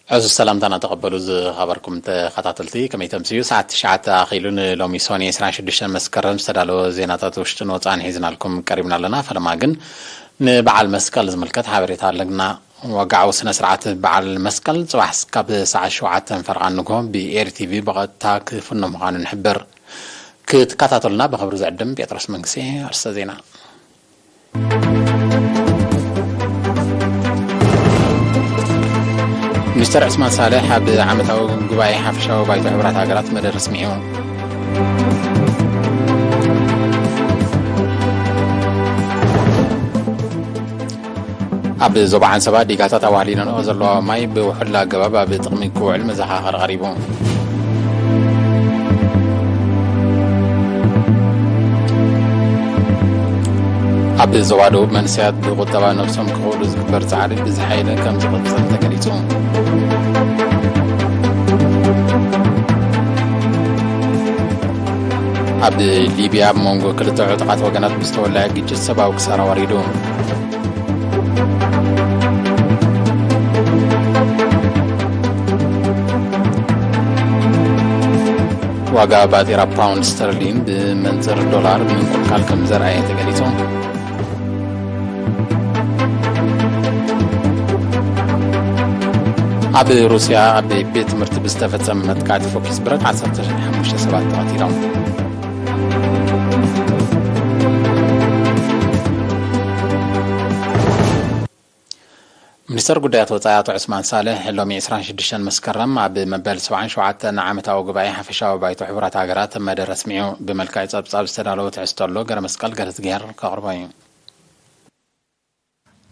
ዕዙዝ ሰላምታና ተቐበሉ ዝኸበርኩም ተኸታተልቲ፣ ከመይ ተምስዩ? ሰዓት ትሽዓተ ኣኺሉ ንሎሚ ሶኒ ዕስራን ሽዱሽተን መስከረም ዝተዳለወ ዜናታት ውሽጥን ወጻእን ሒዝናልኩም ቀሪብና ኣለና። ፈለማ ግን ንበዓል መስቀል ዝምልከት ሓበሬታ ኣለና። ወግዓዊ ስነ ስርዓት በዓል መስቀል ጽባሕ ካብ ሰዓት ሸውዓተ ፈረቓ ንግሆ ብኤሪ ቲቪ ብቐጥታ ክፍኖ ምዃኑ ንሕብር። ክትከታተሉና ብኽብሪ ዝዕድም ጴጥሮስ መንግስቴ። ኣርእስተ ዜና። ሚኒስተር ዑስማን ሳልሕ ኣብ ዓመታዊ ጉባኤ ሓፈሻዊ ባይቶ ሕቡራት ሃገራት መደረ ኣስሚዑ። ኣብ ዞባ ዓንሰባ ዲጋታት ኣዋህሊለንኦ ዘለዋ ማይ ብውሑድ ኣገባብ ኣብ ጥቕሚ ክውዕል መዘኻኸሪ ቀሪቡ። ኣብ ዞባ ደቡብ መንእሰያት ብቁጠባ ነብሶም ክኽእሉ ዝግበር ጻዕሪ ብዝሓየለ ከም ዝቕጽል ተገሊጹ። ኣብ ሊብያ ኣብ መንጎ ክልተ ዕጡቓት ወገናት ብዝተወለዐ ግጭት ሰብኣዊ ክሳራ ወሪዱ። ዋጋ ባጤራ ፓውንድ ስተርሊን ብመንጽር ዶላር ምንቅልቃል ከም ዘርኣየ ተገሊጹ። ኣብ ሩስያ ኣብ ቤት ትምህርቲ ብዝተፈጸመ መጥቃዕቲ ፎኪስ ብረት ዓሰርተ ሓሙሽተ ሰባት ተቐቲሎም። ሚኒስተር ጉዳያት ወጻኢ ኣቶ ዑስማን ሳልሕ ሎሚ ዕስራን ሽዱሽተን መስከረም ኣብ መበል ሰብዓን ሸውዓተን ዓመታዊ ጉባኤ ሓፈሻዊ ባይቶ ሕቡራት ሃገራት መደረ ኣስሚዑ። ብመልክዕ ጸብጻብ ዝተዳለወ ትሕዝቶ ኣሎ፣ ገረ መስቀል ገረዝግሄር ከቕርቦ እዩ።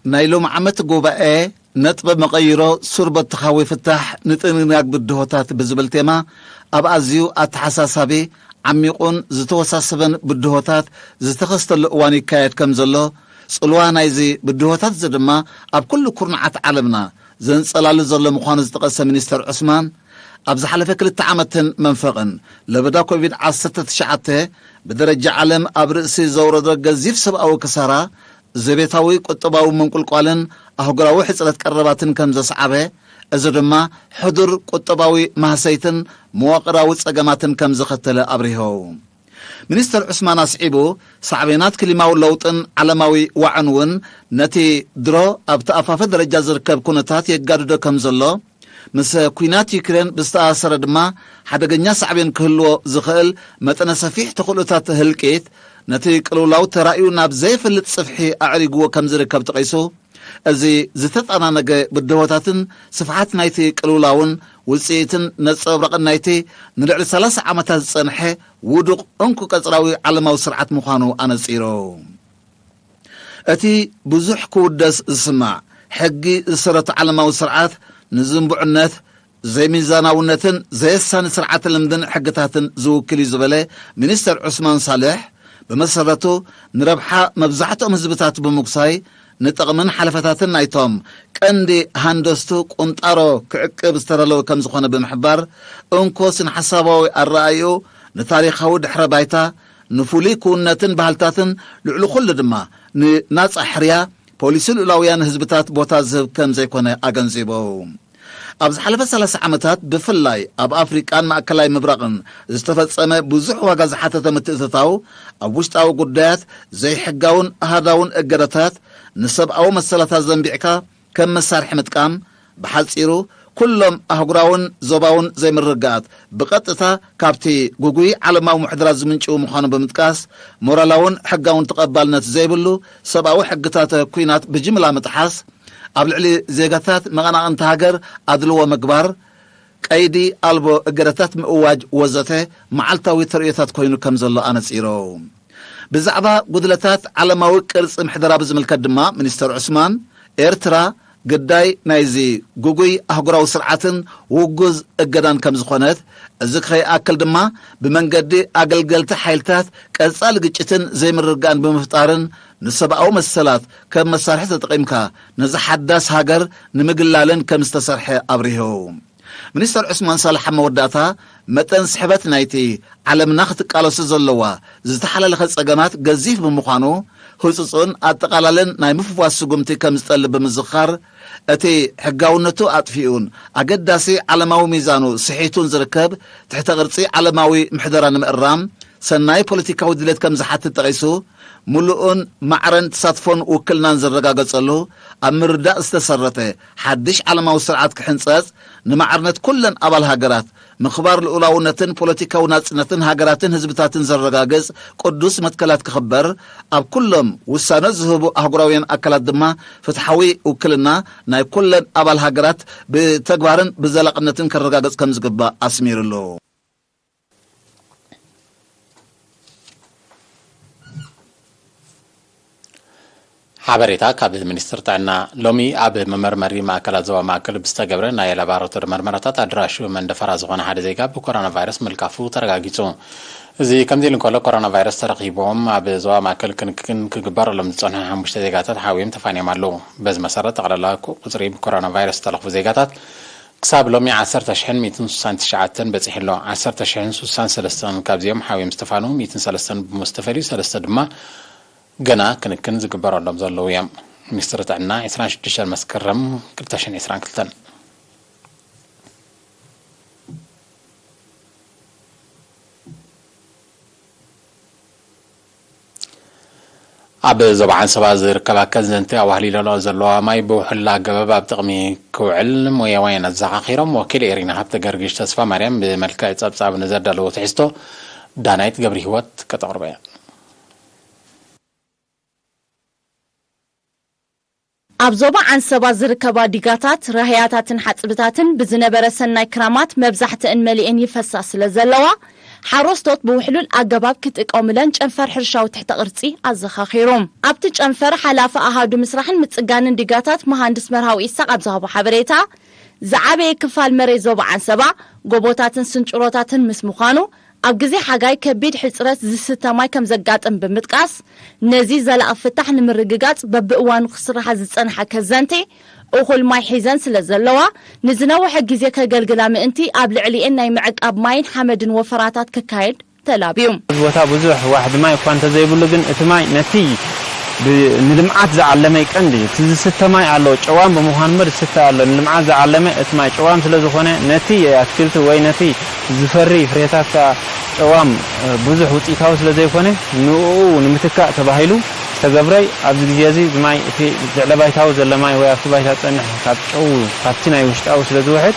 ናይ ሎም ዓመት ጉባኤ ነጥበ መቐይሮ ሱር በተኻዊ ፍታሕ ንጥንግናግ ብድሆታት ብዝብል ቴማ ኣብ ኣዝዩ ኣተሓሳሳቢ፣ ዓሚቑን ዝተወሳሰበን ብድሆታት ዝተኸስተሉ እዋን ይካየድ ከም ዘሎ፣ ጽልዋ ናይዚ ብድሆታት እዚ ድማ ኣብ ኩሉ ኩርናዓት ዓለምና ዘንጸላሉ ዘሎ ምዃኑ ዝጠቐሰ ሚኒስተር ዑስማን፣ ኣብ ዝሓለፈ ክልተ ዓመትን መንፈቕን ለበዳ ኮቪድ ዓሰርተ ትሽዓተ ብደረጃ ዓለም ኣብ ርእሲ ዘውረዶ ገዚፍ ሰብኣዊ ክሳራ፣ ዘቤታዊ ቁጠባዊ ምንቁልቋልን ኣህጉራዊ ሕጽረት ቀረባትን ከም ዘስዓበ፣ እዚ ድማ ሕዱር ቁጠባዊ ማህሰይትን መዋቕራዊ ጸገማትን ከም ዘኸተለ ኣብሪሆ። ሚኒስተር ዑስማን ኣስዒቡ፣ ሳዕቤናት ክሊማዊ ለውጥን ዓለማዊ ዋዕን እውን ነቲ ድሮ ኣብ ተኣፋፈ ደረጃ ዝርከብ ኩነታት የጋድዶ ከም ዘሎ፣ ምስ ኲናት ዩክሬን ብዝተኣሳሰረ ድማ ሓደገኛ ሳዕቤን ክህልዎ ዝኽእል መጠነ ሰፊሕ ተኽእሎታት ህልቂት፣ ነቲ ቅልውላው ተራእዩ ናብ ዘይፈልጥ ጽፍሒ ኣዕሪግዎ ከም ዝርከብ ጠቒሱ፣ እዚ ዝተጠናነገ ብድሆታትን ስፍሓት ናይቲ ቅልውላውን ውጽኢትን ነጸብራቕን ናይቲ ንልዕሊ ሰላሳ ዓመታት ዝጸንሐ ውዱቕ እንኮ ቀጽራዊ ዓለማዊ ስርዓት ምዃኑ ኣነጺሩ። እቲ ብዙሕ ክውደስ ዝስማዕ ሕጊ ዝሰረቱ ዓለማዊ ስርዓት ንዝንቡዕነት፣ ዘይሚዛናውነትን ዘየሳኒ ስርዓተ ልምድን ሕግታትን ዝውክል እዩ ዝበለ ሚኒስተር ዑስማን ሳልሕ፣ ብመሰረቱ ንረብሓ መብዛሕትኦም ህዝብታት ብምጉሳይ፣ ንጥቕምን ሓለፈታትን ናይቶም ቀንዲ ሃንደስቱ ቁንጣሮ ክዕቅብ ዝተዳለወ ከም ዝኾነ ብምሕባር፣ እንኮ ስነ ሓሳባዊ ኣረኣእይኡ ንታሪኻዊ ድሕረ ባይታ፣ ንፍሉይ ክውንነትን ባህልታትን፣ ልዕሊ ኩሉ ድማ ንናጻ ሕርያ ፖሊሲ ልኡላውያን ህዝብታት ቦታ ዝህብ ከም ዘይኮነ ኣገንዚቡ። ኣብ ዝሓለፈ ሰላሳ ዓመታት ብፍላይ ኣብ ኣፍሪቃን ማእከላይ ምብራቕን ዝተፈጸመ ብዙሕ ዋጋ ዝሓተተ ምትእትታው ኣብ ውሽጣዊ ጉዳያት፣ ዘይሕጋውን ኣሃዳውን እገዳታት፣ ንሰብኣዊ መሰላታት ዘንቢዕካ ከም መሳርሒ ምጥቃም፣ ብሓጺሩ ኩሎም ኣህጉራውን ዞባውን ዘይምርግጋኣት ብቐጥታ ካብቲ ግጉይ ዓለማዊ ምሕደራ ዝምንጭዉ ምዃኑ ብምጥቃስ፣ ሞራላውን ሕጋውን ተቐባልነት ዘይብሉ ሰብኣዊ ሕግታት ኲናት ብጅምላ ምጥሓስ፣ ኣብ ልዕሊ ዜጋታት መቐናቕንቲ ሃገር ኣድልዎ ምግባር፣ ቀይዲ ኣልቦ እገዳታት ምእዋጅ ወዘተ መዓልታዊ ተርእዮታት ኮይኑ ከም ዘሎ ኣነጺሩ። ብዛዕባ ጉድለታት ዓለማዊ ቅርጺ ምሕደራ ብዝምልከት ድማ ሚኒስተር ዑስማን፣ ኤርትራ ግዳይ ናይዚ ግጉይ ኣህጉራዊ ስርዓትን ውጉዝ እገዳን ከም ዝኾነት፣ እዚ ከይኣክል ድማ ብመንገዲ ኣገልገልቲ ሓይልታት ቀጻሊ ግጭትን ዘይምርግጋእን ብምፍጣርን ንሰብኣዊ መሰላት ከም መሳርሒ ተጠቒምካ ነዛ ሓዳስ ሃገር ንምግላልን ከም ዝተሰርሐ ኣብሪሁ። ሚኒስተር ዑስማን ሳልሕ ኣብ መወዳእታ፣ መጠን ስሕበት ናይቲ ዓለምና ክትቃለሶ ዘለዋ ዝተሓላለኸ ጸገማት ገዚፍ ብምዃኑ፣ ህጹጽን ኣጠቓላልን ናይ ምፍዋስ ስጉምቲ ከም ዝጠልብ ብምዝኻር፣ እቲ ሕጋውነቱ ኣጥፊኡን ኣገዳሲ ዓለማዊ ሚዛኑ ስሒቱን ዝርከብ ትሕተ ቅርጺ ዓለማዊ ምሕደራ ንምእራም ሰናይ ፖለቲካዊ ድሌት ከም ዝሓትት ጠቒሱ፣ ምሉእን ማዕረን ተሳትፎን ውክልናን ዝረጋገጸሉ ኣብ ምርዳእ ዝተሰረተ ሓድሽ ዓለማዊ ስርዓት ክሕንጸጽ፣ ንማዕርነት ኩለን ኣባል ሃገራት፣ ምኽባር ልኡላውነትን ፖለቲካዊ ናጽነትን ሃገራትን ህዝብታትን ዘረጋግጽ ቅዱስ መትከላት ክኽበር፣ ኣብ ኩሎም ውሳነ ዝህቡ ኣህጉራውያን ኣካላት ድማ ፍትሓዊ ውክልና ናይ ኩለን ኣባል ሃገራት ብተግባርን ብዘላቕነትን ክረጋገጽ ከም ዝግባእ ኣስሚሩሉ። ሓበሬታ ካብ ሚኒስትር ጥዕና። ሎሚ ኣብ መመርመሪ ማእከላት ዞባ ማእከል ብዝተገብረ ናይ ላቦራቶሪ መርመራታት ኣድራሹ መንደፈራ ዝኾነ ሓደ ዜጋ ብኮሮና ቫይረስ ምልካፉ ተረጋጊጹ። እዚ ከምዚ ኢሉ እንከሎ፣ ኮሮና ቫይረስ ተረኺቦም ኣብ ዞባ ማእከል ክንክን ክግበረሎም ዝጸንሑ ሓሙሽተ ዜጋታት ሓውዮም ተፋንዮም ኣለዉ። በዚ መሰረት፣ ጠቕላላ ቁጽሪ ብኮሮና ቫይረስ ዝተለኽፉ ዜጋታት ክሳብ ሎሚ ዓሰርተ ሽሕን ሚእትን ስሳን ትሽዓተን በጺሑ ኣሎ። ዓሰርተ ሽሕን ስሳን ሰለስተን ካብዚኦም ሓውዮም ዝተፋንዉ፣ ሚእትን ሰለስተን ብሞት ዝተፈልዩ፣ ሰለስተ ድማ ገና ክንክን ዝግበረሎም ዘለዉ እዮም። ሚኒስትሪ ጥዕና፣ ዕስራን ሽዱሽተን መስከረም ክልተ ሽሕን ዕስራን ክልተን። ኣብ ዞባ ዓንሰባ ዝርከባ ከዘንቲ ኣዋህሊለንኦ ዘለዋ ማይ ብውሕሉል ኣገባብ ኣብ ጥቕሚ ክውዕል ሞያውያን ኣዘኻኺሮም። ወኪል ኤሪና ሃብተ ገርግሽ ተስፋ ማርያም ብመልክዕ ጸብጻብ ንዘዳለዎ ትሕዝቶ ዳናይት ገብረ ህይወት ከተቕርቦ እያ። ኣብ ዞባ ዓንሰባ ዝርከባ ዲጋታት፣ ራህያታትን ሓጽብታትን ብዝነበረ ሰናይ ክራማት መብዛሕትእን መሊኤን ይፈሳ ስለ ዘለዋ፣ ሓረስቶት ብውሕሉል ኣገባብ ክጥቀሙለን ጨንፈር ሕርሻዊ ትሕተ ቅርጺ ኣዘኻኺሩ። ኣብቲ ጨንፈር ሓላፊ ኣሃዱ ምስራሕን ምጽጋንን ዲጋታት መሃንድስ መርሃዊ ኢሳቕ ኣብ ዝሃቦ ሓበሬታ፣ ዝዓበየ ክፋል መሬት ዞባ ዓንሰባ ጎቦታትን ስንጭሮታትን ምስ ምዃኑ፣ ኣብ ግዜ ሓጋይ ከቢድ ሕጽረት ዝስተ ማይ ከም ዘጋጥም ብምጥቃስ፣ ነዚ ዘላቒ ፍታሕ ንምርግጋጽ በብእዋኑ ክስርሓ ዝጸንሓ ከዘንቲ እኹል ማይ ሒዘን ስለ ዘለዋ፣ ንዝነውሐ ግዜ ከገልግላ ምእንቲ ኣብ ልዕሊኤን ናይ ምዕቃብ ማይን ሓመድን ወፈራታት ክካየድ ተላብዩ። እዚ ቦታ ብዙሕ ዋሕዲ ማይ እኳ እንተዘይብሉ፣ ግን እቲ ማይ ነቲ ብ-፣ ንልምዓት ዝዓለመ ቀንዲ እዩ። እቲ ዝስተ ማይ ኣሎ፣ ጨዋም ብምዃኑ እምበር ዝስተ ኣሎ። ንልምዓት ዝዓለመ እቲ ማይ ጨዋም ስለ ዝኾነ፣ ነቲ ኣትክልቲ ወይ ነቲ ዝፈሪ ፍሬታት ከኣ ጨዋም፣ እ፣ ብዙሕ ውጽኢታዊ ስለ ዘይኮነ፣ ንእኡ ንምትካእ ተባሂሉ ዝተገብረ ኣብዚ ግዜ እዚ እዚ ማይ፣ እቲ ልዕለ ባይታዊ ዘሎ ማይ ወይ ኣብቲ ባይታ ዝጸንሕ ካብ ጨው፣ ካብቲ ናይ ውሽጣዊ ስለ ዝውሕድ፣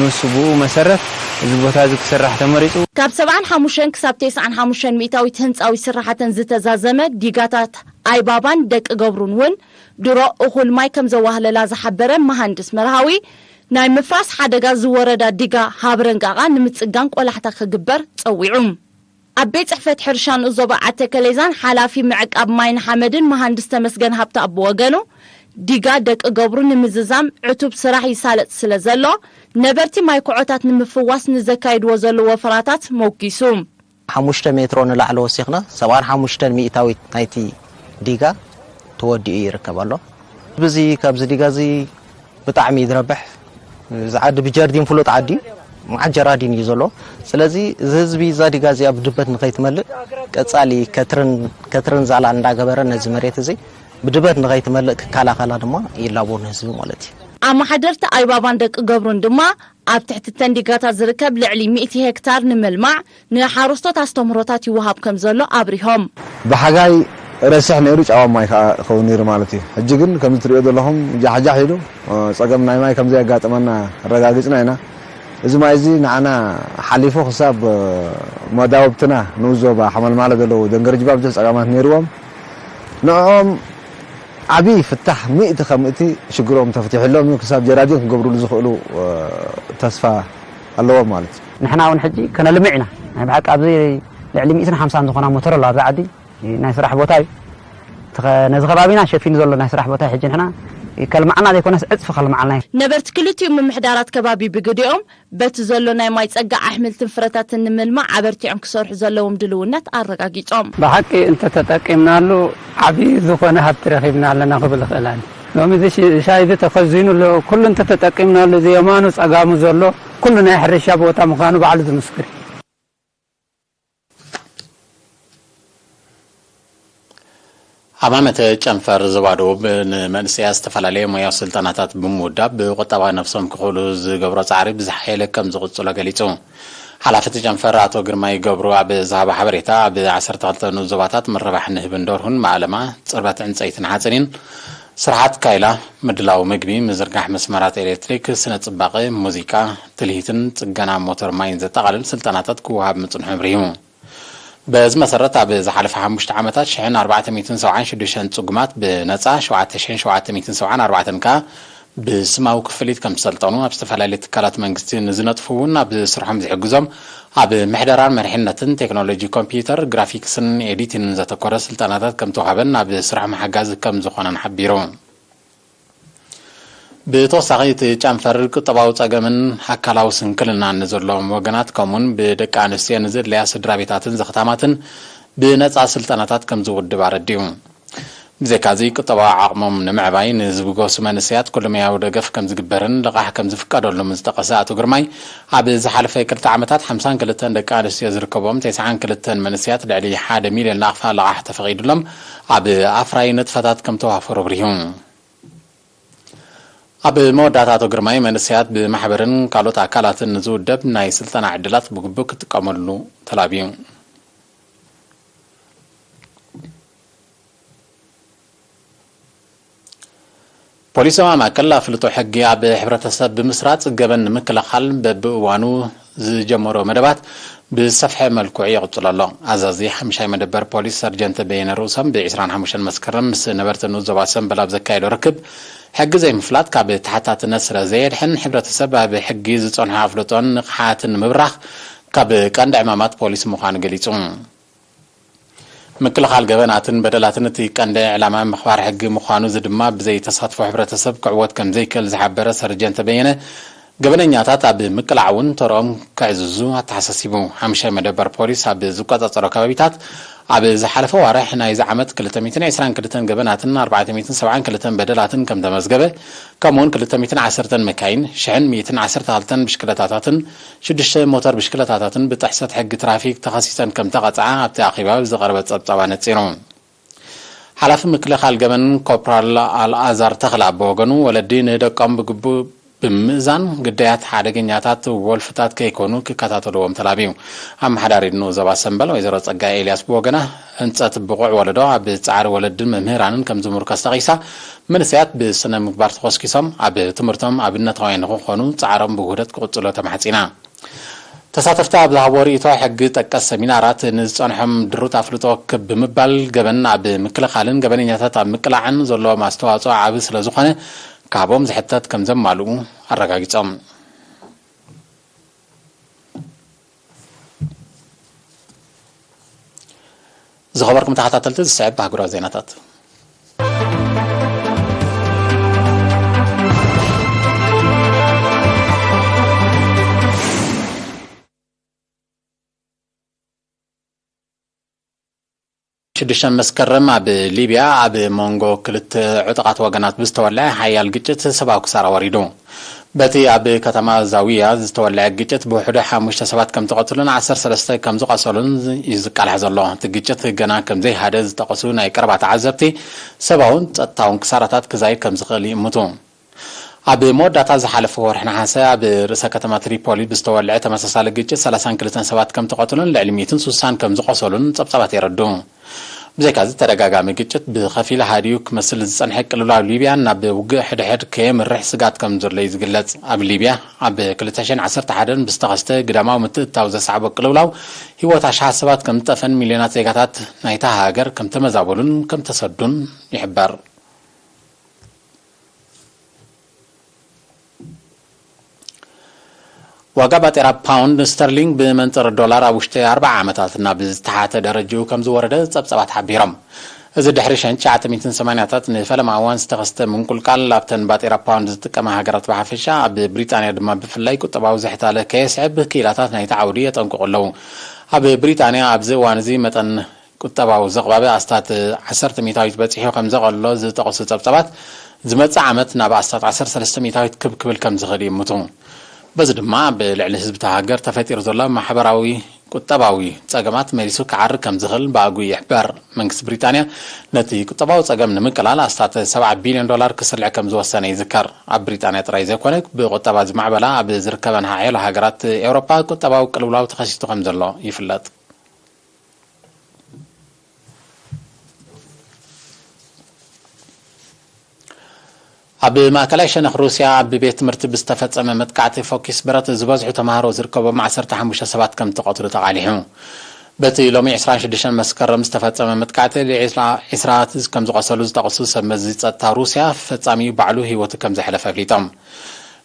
ንሱ ብኡ መሰረት እዚ ቦታ እዚ ክስራሕ ተመሪጹ። ካብ ሰብዓን ሓሙሽተን ክሳብ ተስዓን ሓሙሽተን ሚእታዊት ህንጻዊ ስራሓተን ዝተዛዘመ ዲጋታት ኣይባባን ደቂ ገብሩን እውን ድሮ እኹል ማይ ከም ዘዋህለላ ዝሓበረ መሃንድስ መርሃዊ፣ ናይ ምፍራስ ሓደጋ ዝወረዳ ዲጋ ሃብረንጋቓ ንምጽጋን ቆላሕታ ክግበር ጸዊዑ። ኣብ ቤት ጽሕፈት ሕርሻ ንኡስ ዞባ ዓተከሌዛን ሓላፊ ምዕቃብ ማይን ሓመድን መሃንድስ ተመስገን ሃብተኣብ ብወገኑ፣ ዲጋ ደቂ ገብሩ ንምዝዛም ዕቱብ ስራሕ ይሳለጥ ስለ ዘሎ፣ ነበርቲ ማይ ኮዖታት ንምፍዋስ ንዘካይድዎ ዘሎ ወፈራታት ሞጊሱ። ሓሙሽተ ሜትሮ ንላዕሊ ወሲኽና፣ ሰብዓን ሓሙሽተን ሚእታዊት ናይቲ ዲጋ ተወዲኡ ይርከብ ኣሎ። ህዝቢ እዚ ካብዚ ዲጋ እዚ ብጣዕሚ እዩ ዝረብሕ። እዚ ዓዲ ብጀርዲን ፍሉጥ ዓዲ እዩ። መዓት ጀራዲን እዩ ዘሎ። ስለዚ እዚ ህዝቢ እዛ ዲጋ እዚኣ ብድበት ንኸይትመልእ ቀጻሊ ከትርን፣ ከትርን ዛላን እንዳገበረ ነዚ መሬት እዚ ብድበት ንኸይትመልእ ክከላኸላ ድማ ይላቦ ንህዝቢ ማለት እዩ። ኣመሓደርቲ ኣይባባን ደቂ ገብሩን ድማ ኣብ ትሕቲ ተን ዲጋታት ዝርከብ ልዕሊ ሚእቲ ሄክታር ንምልማዕ ንሓረስቶት ኣስተምህሮታት ይወሃብ ከም ዘሎ ኣብሪሆም። ብሓጋይ ረስሕ ነይሩ፣ ጨዋም ማይ ከዓ ክኸውን ነይሩ ማለት እዩ። ሕጂ ግን ከምዚ ትሪኦ ዘለኹም ጃሕጃሕ ኢሉ፣ እ፣ ጸገም ናይ ማይ ከም ዘየጋጠመና ኣረጋጊጽና ኢና። እዚ ማይ እዚ ንዓና ሓሊፉ ክሳብ፣ እ፣ መዳውብትና ንኡስ ዞባ ሓመልማለ ዘለዉ ደንገርጅባ ብዙሕ ጸገማት ነይርዎም። ንዕኦም ዓቢ ፍታሕ፣ ሚእቲ ካብ ሚእቲ ሽግሮም ተፈቲሕሎም እዩ። ክሳብ ጀራዲን ክገብሩሉ ዝኽእሉ፣ እ፣ ተስፋ ኣለዎም ማለት እዩ። ንሕና እውን ሕጂ ከነልምዕ ኢና። ናይ ብሓቂ ኣብዚ ልዕሊ ሚእትን ሓምሳን ዝኾና ሞተር ኣለዋ ኣብዚ ዓዲ። ናይ ስራሕ ቦታ እዩ። እቲ ኸ-፣ ነዚ ከባቢና ሸፊኑ ዘሎ ናይ ስራሕ ቦታ እዩ። ሕጂ ንሕና ከልምዓና ዘይኮነስ ዕጽፊ ከልምዓልና እዩ። ነበርቲ ክልቲኡ ምምሕዳራት ከባቢ ብግዲኦም፣ በቲ ዘሎ ናይ ማይ ጸጋ ኣሕምልትን ፍረታትን ንምልማዕ ኣበርቲዖም ክሰርሑ ዘለዎም ድልውነት ኣረጋጊጾም። ብሓቂ እንተተጠቂምናሉ ዓብዪ ዝኾነ ሃብቲ ረኺብና ኣለና ክብል እኽእል ኣነ። ሎሚ እዚ ሽ-፣ ሻሂ እዚ ተኸዚኑ ኣሎ፣ ኩሉ እንተተጠቂምናሉ፣ እዚ የማኑ ጸጋሙ ዘሎ ኩሉ ናይ ሕርሻ ቦታ ምዃኑ ባዕሉ ዝምስክር እዩ። ኣብ ዓመተ ጨንፈር ዞባ ደቡብ ንመንእሰያት ዝተፈላለየ ሞያዊ ስልጠናታት ብምውዳብ ብቁጠባዊ ነብሶም ክኽእሉ ዝገብሮ ጻዕሪ ብዝሓየለ ከም ዝቕጽሎ ገሊጹ። ሓላፊ እቲ ጨንፈር ኣቶ ግርማይ ገብሩ ኣብ ዝሃቦ ሓበሬታ፣ ኣብ ዓሰርተ ክልተ ንኡስ ዞባታት ምርባሕ ንህብን ደርሁን፣ ማእለማ፣ ጽርበት ዕንጸይትን ሓጺንን፣ ስራሓት ካይላ፣ ምድላው ምግቢ፣ ምዝርጋሕ መስመራት ኤሌክትሪክ፣ ስነ ጽባቐ፣ ሙዚቃ፣ ትልሂትን ጽገና ሞተር ማይን ዘጠቓልል ስልጠናታት ክወሃብ ምጽንሑ ኣብሪሁ። በዚ መሰረት፣ ኣብ ዝሓለፈ ሓሙሽተ ዓመታት ሽሕን ኣርባዕተ ሚእትን ሰብዓን ሽዱሽተን ጽጉማት ብነጻ፣ ሸውዓተ ሽሕን ሸውዓተ ሚእትን ሰብዓን ኣርባዕተን ከኣ ብስማዊ ክፍሊት ከም ዝሰልጠኑ፣ ኣብ ዝተፈላለዩ ትካላት መንግስቲ ንዝነጥፉ እውን ኣብ ስርሖም ዝሕግዞም፣ ኣብ ምሕደራን መሪሕነትን፣ ቴክኖሎጂ ኮምፒውተር ግራፊክስን ኤዲቲንን ዘተኮረ ስልጠናታት ከም ተዋህበን ኣብ ስርሖም ሓጋዚ ከም ዝኾነን ሓቢሩ። ብተወሳኺ፣ እቲ ጨንፈር ቁጠባዊ ጸገምን ኣካላዊ ስንክልናን ንዘለዎም ወገናት፣ ከምኡውን ብደቂ ኣንስትዮ ንዝድለያ ስድራ ቤታትን ዘኽታማትን ብነጻ ስልጠናታት ከም ዝውድብ ኣረዲኡ። ብዘይካዚ፣ ቁጠባዊ ዓቕሞም ንምዕባይ ንዝብገሱ መንእሰያት ኩለመያዊ ደገፍ ከም ዝግበርን ልቓሕ ከም ዝፍቀደሉምን ዝጠቐሰ ኣቶ ግርማይ፣ ኣብ ዝሓለፈ ክልተ ዓመታት ሓምሳን ክልተን ደቂ ኣንስትዮ ዝርከቦም ተስዓን ክልተን መንእሰያት ልዕሊ ሓደ ሚልዮን ናቕፋ ልቓሕ ተፈቒዱሎም ኣብ ኣፍራዪ ንጥፈታት ከም ተዋፈሩ ኣብሪሁ። ኣብ መወዳእታ ኣቶ ግርማይ፣ መንእሰያት ብማሕበርን ካልኦት ኣካላትን ንዝውደብ ናይ ስልጠና ዕድላት ብግቡእ ክጥቀመሉ ተላብዩ። ፖሊስ ዞባ ማእከል ኣፍልጦ ሕጊ ኣብ ሕብረተሰብ ብምስራጽ ገበን ንምክልኻል በብእዋኑ ዝጀመሮ መደባት ብዝሰፍሐ መልክዑ ይቕጽሎ ኣሎ። ኣዛዚ ሓምሻይ መደበር ፖሊስ ሰርጀንት በየነ ርእሶም ብ ዕስራን ሓሙሽተን መስከረም ምስ ነበርቲ ንኡስ ዞባ ሰምበል ኣብ ዘካየዶ ርክብ፣ ሕጊ ዘይምፍላጥ ካብ ተሓታትነት ስለ ዘየድሕን፣ ሕብረተሰብ ኣብ ሕጊ ዝጸንሖ ኣፍልጦን ንቕሓትን ንምብራኽ ካብ ቀንዲ ዕማማት ፖሊስ ምዃኑ ገሊጹ። ምክልኻል ገበናትን በደላትን እቲ ቀንዲ ዕላማ ምኽባር ሕጊ ምዃኑ፣ እዚ ድማ ብዘይ ተሳትፎ ሕብረተሰብ ክዕወት ከም ዘይክእል ዝሓበረ ሰርጀንት በየነ፣ ገበነኛታት ኣብ ምቅላዕ እውን ተርኦም ከዕዝዙ ኣተሓሳሲቡ። ሓምሻይ መደበር ፖሊስ ኣብ ዝቆጻጸሮ ከባቢታት፣ ኣብ ዝሓለፈ ዋርሕ ናይዚ ዓመት ክልተ ሚእትን ዕስራን ክልተን ገበናትን ኣርባዕተ ሚእትን ሰብዓን ክልተን በደላትን ከም ተመዝገበ፣ ከምኡውን ክልተ ሚእትን ዓሰርተን መካይን፣ ሽሕን ሚእትን ዓሰርተ ክልተን ብሽክለታታትን ሽዱሽተ ሞተር ብሽክለታታትን ብጥሕሰት ሕጊ ትራፊክ ተኸሲሰን ከም ተቐጽዓ ኣብቲ ኣኼባ ብዝቐረበ ጸብጻብ ኣነጺሩ። ሓላፊ ምክልኻል ገበን ኮፕራል ኣልኣዛር ተኽለ ኣብ ወገኑ፣ ወለዲ ንደቆም ብግቡእ ብምእዛን፣ ግዳያት ሓደገኛታት ወልፍታት ከይኮኑ ክከታተልዎም ተላብዩ። ኣመሓዳሪ ንኡስ ዞባ ሰምበል ወይዘሮ ጸጋይ ኤልያስ ብወገና፣ ህንጸት ብቑዕ ወለዶ ኣብ ጻዕሪ ወለድን መምህራንን ከም ዝምርኮስ ጠቒሳ፣ መንእሰያት ብስነ ምግባር ተኾስኪሶም ኣብ ትምህርቶም ኣብነታውያን ንኽኾኑ ጻዕሮም ብውህደት ክቕጽሎ ተማሕጺና። ተሳተፍቲ ኣብ ዝሃብዎ ርእይቶ፣ ሕጊ ጠቀስ ሰሚናራት ንዝጸንሖም ድሩት ኣፍልጦ ክብ ብምባል፣ ገበን ኣብ ምክልኻልን ገበነኛታት ኣብ ምቅላዕን ዘለዎም ኣስተዋጽኦ ዓቢ ስለ ዝኾነ፣ ካብኦም ዝሕተት ከም ዘማልኡ ኣረጋጊጾም። ዝኸበርኩም ተኸታተልቲ፣ ዝስዕብ ኣህጉራዊ ዜናታት። ሽዱሽተ መስከረም ኣብ ሊብያ ኣብ መንጎ ክልተ ዕጡቓት ወገናት ብዝተወልዐ ሓያል ግጭት ሰብኣዊ ክሳራ ወሪዱ። በቲ ኣብ ከተማ ዛዊያ ዝተወልዐ ግጭት ብውሕዱ ሓሙሽተ ሰባት ከም ተቐትሉን ዓሰርተ ሰለስተ ከም ዝቐሰሉን እዩ ዝቃላሕ ዘሎ። እቲ ግጭት ገና ከም ዘይሃደ ዝጠቐሱ ናይ ቀረባ ተዓዘብቲ፣ ሰብኣውን ጸጥታውን ክሳራታት ክዛይድ ከም ዝኽእል ይእምቱ። ኣብ መወዳእታ ዝሓለፈ ወርሒ ነሓሰ ኣብ ርእሰ ከተማ ትሪፖሊ ብዝተወልዐ ተመሳሳሊ ግጭት ሰላሳን ክልተን ሰባት ከም ተቐትሉን ልዕሊ ሚእትን ስሳን ከም ዝቖሰሉን ጸብጻባት የረድኡ። ብዘይካዚ፣ ተደጋጋሚ ግጭት ብኸፊል ሃዲኡ ክመስል ዝጸንሐ ቅልውላው ሊብያ ናብ ውግእ ሕድሕድ ከየምርሕ ስግኣት ከም ዘሎ እዩ ዝግለጽ። ኣብ ሊብያ ኣብ ክልተ ሽሕን ዓሰርተ ሓደን ብዝተኸስተ ግዳማዊ ምትእትታው ዘስዓቦ ቅልውላው ህይወት ኣሽሓት ሰባት ከም ዝጠፈን ሚልዮናት ዜጋታት ናይታ ሃገር ከም ተመዛበሉን ከም ተሰዱን ይሕበር። ዋጋ ባጤራ ፓውንድ ስተርሊንግ ብመንጽር ዶላር ኣብ ውሽጢ ኣርባዓ ዓመታት ናብ ዝተሓተ ደረጃኡ ከም ዝወረደ ጸብጻባት ሓቢሮም። እዚ ድሕሪ ሽሕን ትሽዓተ ሚእትን ሰማንያታት ንፈለማ እዋን ዝተኸስተ ምንቁልቃል ኣብተን ባጤራ ፓውንድ ዝጥቀማ ሃገራት ብሓፈሻ፣ ኣብ ብሪጣንያ ድማ ብፍላይ ቁጠባዊ ዝሕታለ ከየስዕብ ክኢላታት ናይቲ ዓውዲ የጠንቅቑ ኣለዉ። ኣብ ብሪጣንያ ኣብዚ እዋን እዚ መጠን ቁጠባዊ ዘቕባበ ኣስታት ዓሰርተ ሚእታዊት በጺሑ ከም ዘቐሎ ዝጠቐሱ ጸብጻባት፣ ዝመጽእ ዓመት ናብ ኣስታት ዓሰርተ ሰለስተ ሚእታዊት ክብ ክብል ከም ዝኽእል ይእምቱ። በዚ ድማ ኣብ ልዕሊ ህዝቢ እታ ሃገር ተፈጢሩ ዘሎ ማሕበራዊ ቁጠባዊ ጸገማት መሊሱ ክዓሪ ከም ዝኽእል ብኣግኡ ይሕበር። መንግስቲ ብሪጣንያ ነቲ ቁጠባዊ ጸገም ንምቅላል ኣስታት ሰብዓ ቢልዮን ዶላር ክስርዕ ከም ዝወሰነ ይዝከር። ኣብ ብሪጣንያ ጥራይ ዘይኮነ፣ ብቁጠባ ዝማዕበላ ኣብ ዝርከበን ሓያሎ ሃገራት ኤውሮጳ ቁጠባዊ ቅልውላው ተኸሲቱ ከም ዘሎ ይፍለጥ። ኣብ ማእከላይ ሸነኽ ሩስያ ኣብ ቤት ትምህርቲ ብዝተፈጸመ መጥቃዕቲ ፎኪስ ብረት ዝበዝሑ ተማሃሮ ዝርከቦም ዓሰርተ ሓሙሽተ ሰባት ከም እተቐትሉ ተቓሊሑ። በቲ ሎሚ ዕስራን ሽዱሽተን መስከረም ዝተፈጸመ መጥቃዕቲ ልዕሊ ዕስራ ከም ዝቖሰሉ ዝጠቕሱ ሰብ መዚ ጸጥታ ሩስያ፣ ፈጻሚኡ ባዕሉ ህይወቱ ከም ዘሕለፈ ኣፍሊጦም።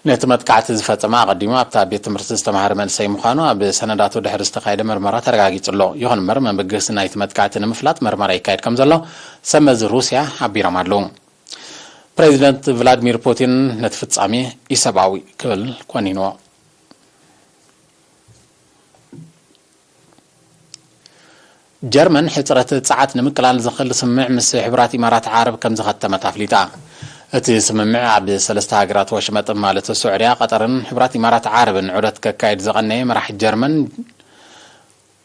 ነቲ መጥቃዕቲ ዝፈጸመ ኣቐዲሙ ኣብታ ቤት ትምህርቲ ዝተማሃረ መንእሰይ ምዃኑ ኣብ ሰነዳቱ ድሕሪ ዝተኻየደ መርመራ ተረጋጊጹ ኣሎ። ይኹን እምበር፣ መበገሲ ናይቲ መጥቃዕቲ ንምፍላጥ መርመራ ይካየድ ከም ዘሎ ሰብ መዚ ሩስያ ሓቢሮም ኣለዉ። ፕሬዚደንት ቭላድሚር ፑቲን ነቲ ፍጻሜ ኢሰብኣዊ ክብል ኮኒንዎ። ጀርመን ሕጽረት ጸዓት ንምቅላል ዝኽእል ስምምዕ ምስ ሕቡራት ኢማራት ዓረብ ከም ዝኸተመት ኣፍሊጣ። እቲ ስምምዕ ኣብ ሰለስተ ሃገራት ወሽመጥ ማለት ሱዑድያ፣ ቀጠርን ሕቡራት ኢማራት ዓረብን ዑደት ከካይድ ዝቐነየ መራሒ ጀርመን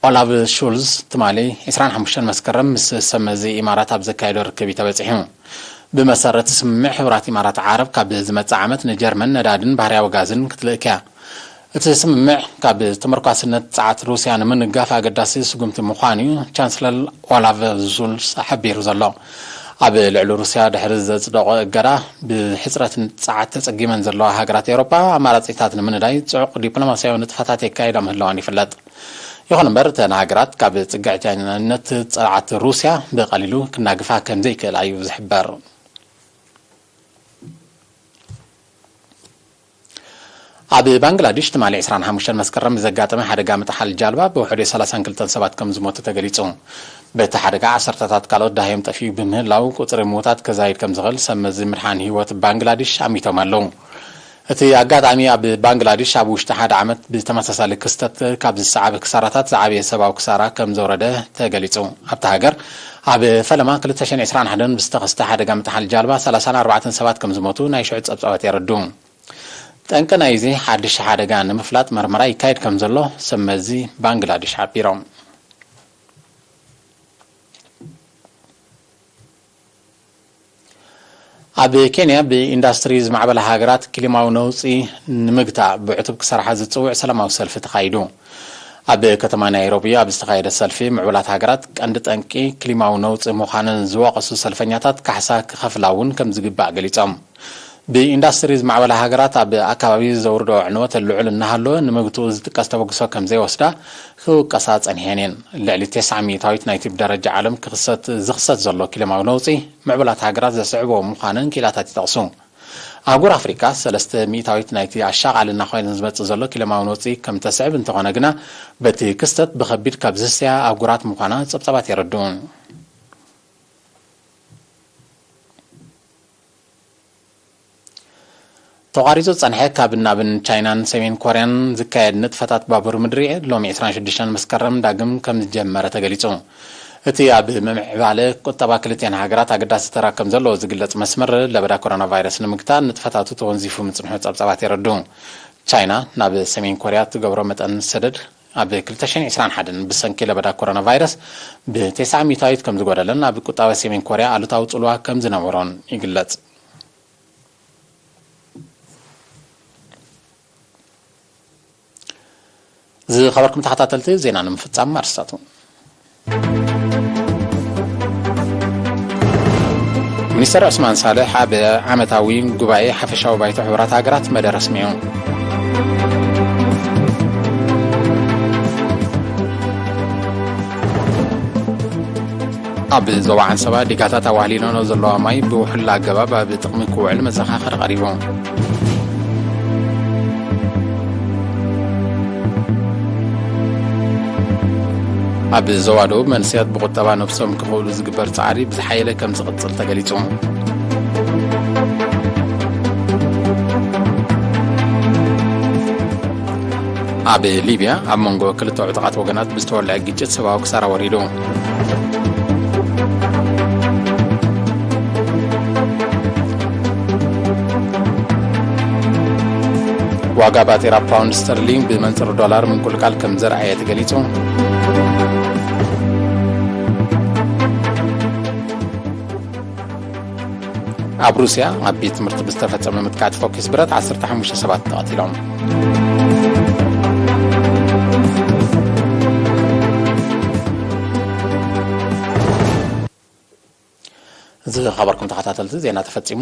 ኦላፍ ሹልዝ ትማሊ ዕስራን ሓሙሽተን መስከረም ምስ ሰብ መዚ ኢማራት ኣብ ዘካየዶ ርክብ እዩ ተበጺሑ። ብመሰረት ስምምዕ ሕቡራት ኢማራት ዓረብ ካብ ዝመጽእ ዓመት ንጀርመን ነዳድን ባህርያዊ ጋዝን ክትልእክ እያ። እቲ ስምምዕ ካብ ተመርኳስነት ጸዓት ሩስያ ንምንጋፍ ኣገዳሲ ስጉምቲ ምዃኑ እዩ ቻንስለር ኦላፍ ሹልዝ ሓቢሩ ዘሎ። ኣብ ልዕሊ ሩስያ ድሕሪ ዘጽደቖ እገዳ፣ ብሕጽረት ጸዓት ተጸጊመን ዘለዋ ሃገራት ኤውሮጳ ኣማራጺታት ንምንዳይ ጽዑቕ ዲፕሎማስያዊ ንጥፈታት የካይዳ ምህላወን ይፍለጥ። ይኹን እምበር፣ እተን ሃገራት ካብ ጽግዕተኛነት ጸዓት ሩስያ ብቐሊሉ ክናግፋ ከም ዘይክእላ እዩ ዝሕበር። ኣብ ባንግላዴሽ ትማሊ ዕስራን ሓሙሽተን መስከረም ብዘጋጠመ ሓደጋ ምጥሓል ጃልባ ብውሕዱ ሰላሳን ክልተን ሰባት ከም ዝሞቱ ተገሊጹ። በቲ ሓደጋ ዓሰርተታት ካልኦት ደሃዮም ጠፊኡ ብምህላው፣ ቁጽሪ ምዉታት ከዛይድ ከም ዝኽእል ሰብ መዚ ምድሓን ህይወት ባንግላዴሽ ኣሚቶም ኣለዉ። እቲ ኣጋጣሚ ኣብ ባንግላዴሽ ኣብ ውሽጢ ሓደ ዓመት ብተመሳሳሊ ክስተት ካብ ዝሰዓበ ክሳራታት ዝዓበየ ሰብኣዊ ክሳራ ከም ዘውረደ ተገሊጹ። ኣብታ ሃገር ኣብ ፈለማ ክልተ ሽሕን ዕስራን ሓደን ብዝተኸስተ ሓደጋ ምጥሓል ጃልባ ሰላሳን ኣርባዕተን ሰባት ከም ዝሞቱ ናይ ሽዑ ጸብጻባት የረድኡ። ጠንቂ ናይዚ ሓድሽ ሓደጋ ንምፍላጥ መርመራ ይካየድ ከም ዘሎ ሰብ መዚ ባንግላዴሽ ሓቢሮም። ኣብ ኬንያ ብኢንዳስትሪ ዝማዕበላ ሃገራት ክሊማዊ ነውጺ ንምግታእ ብዕቱብ ክሰርሓ ዝጽውዕ ሰላማዊ ሰልፊ ተኻይዱ። ኣብ ከተማ ናይሮቢ ኣብ ዝተኻየደ ሰልፊ፣ ምዕቡላት ሃገራት ቀንዲ ጠንቂ ክሊማዊ ነውጺ ምዃነን ዝወቐሱ ሰልፈኛታት ካሕሳ ክኸፍላ እውን ከም ዝግባእ ገሊጾም። ብኢንዳስትሪ ዝማዕበላ ሃገራት ኣብ ኣካባቢ ዘውርዶ ዕንወት ልዑል እናሃለወ፣ ንምግትኡ ዝጥቀስ ተበግሶ ከም ዘይወስዳ ክውቀሳ ጸኒሐን እየን። ልዕሊ ተስዓ ሚእታዊት ናይቲ ብደረጃ ዓለም ክኽሰት፣ ዝኽሰት ዘሎ ክሊማዊ ነውጺ ምዕቡላት ሃገራት ዘስዕቦ ምዃነን ክኢላታት ይጠቕሱ። ኣህጉር ኣፍሪቃ ሰለስተ ሚእታዊት ናይቲ ኣሻቓሊ እናኾነ ዝመጽእ ዘሎ ክሊማዊ ነውጺ ከም ተስዕብ እንተኾነ ግና፣ በቲ ክስተት ብኸቢድ ካብ ዝህሰያ ኣህጉራት ምዃና ጸብጻባት የረድኡ። ተቋሪጹ ዝጸንሐ ካብ ናብን ቻይናን ሰሜን ኮርያን ዝካየድ ንጥፈታት ባቡር ምድሪ ሎሚ ዕስራን ሽዱሽተን መስከረም ዳግም ከም ዝጀመረ ተገሊጹ። እቲ ኣብ ምምዕባለ ቁጠባ ክልቲኣን ሃገራት ኣገዳሲ ተራ ከም ዘለዎ ዝግለጽ መስመር ለበዳ ኮሮና ቫይረስ ንምግታእ ንጥፈታቱ ተወንዚፉ ምጽንሑ ጸብጻባት የረድኡ። ቻይና ናብ ሰሜን ኮርያ እትገብሮ መጠን ሰደድ ኣብ ክልተ ሽሕን ዕስራን ሓደን ብሰንኪ ለበዳ ኮሮና ቫይረስ ብተስዓ ሚእታዊት ከም ዝጎደለን ኣብ ቁጠባ ሰሜን ኮርያ ኣሉታዊ ጽልዋ ከም ዝነበሮን ይግለጽ። ዝኸበርኩም ተኸታተልቲ፣ ዜና ንምፍጻም ኣርስታቱ። ሚኒስተር ዑስማን ሳልሕ ኣብ ዓመታዊ ጉባኤ ሓፈሻዊ ባይቶ ሕቡራት ሃገራት መደረ ኣስሚዑ። ኣብ ዞባ ዓንሰባ ዲጋታት ኣዋህሊሎኖ ዘለዋ ማይ ብውሕሉል ኣገባብ ኣብ ጥቕሚ ክውዕል መዘኻኸሪ ቀሪቡ። ኣብ ዞባ ደቡብ መንእሰያት ብቁጠባ ነብሶም ክኽእሉ ዝግበር ጻዕሪ ብዝሓየለ ከም ዝቕጽል ተገሊጹ። ኣብ ሊብያ ኣብ መንጎ ክልተ ዕጡቓት ወገናት ብዝተወልዐ ግጭት ሰብኣዊ ክሳራ ወሪዱ። ዋጋ ባጤራ ፓውንድ ስተርሊንግ ብመንጽር ዶላር ምንቁልቃል ከም ዘርኣየ ተገሊጹ። ኣብ ሩስያ ኣብ ቤት ትምህርቲ ብዝተፈጸመ ምጥቃት ፎኪስ ብረት ዓሰርተ ሓሙሽተ ሰባት ተቐቲሎም። ዝኸበርኩም ተኸታተልቲ፣ ዜና ተፈጺሙ።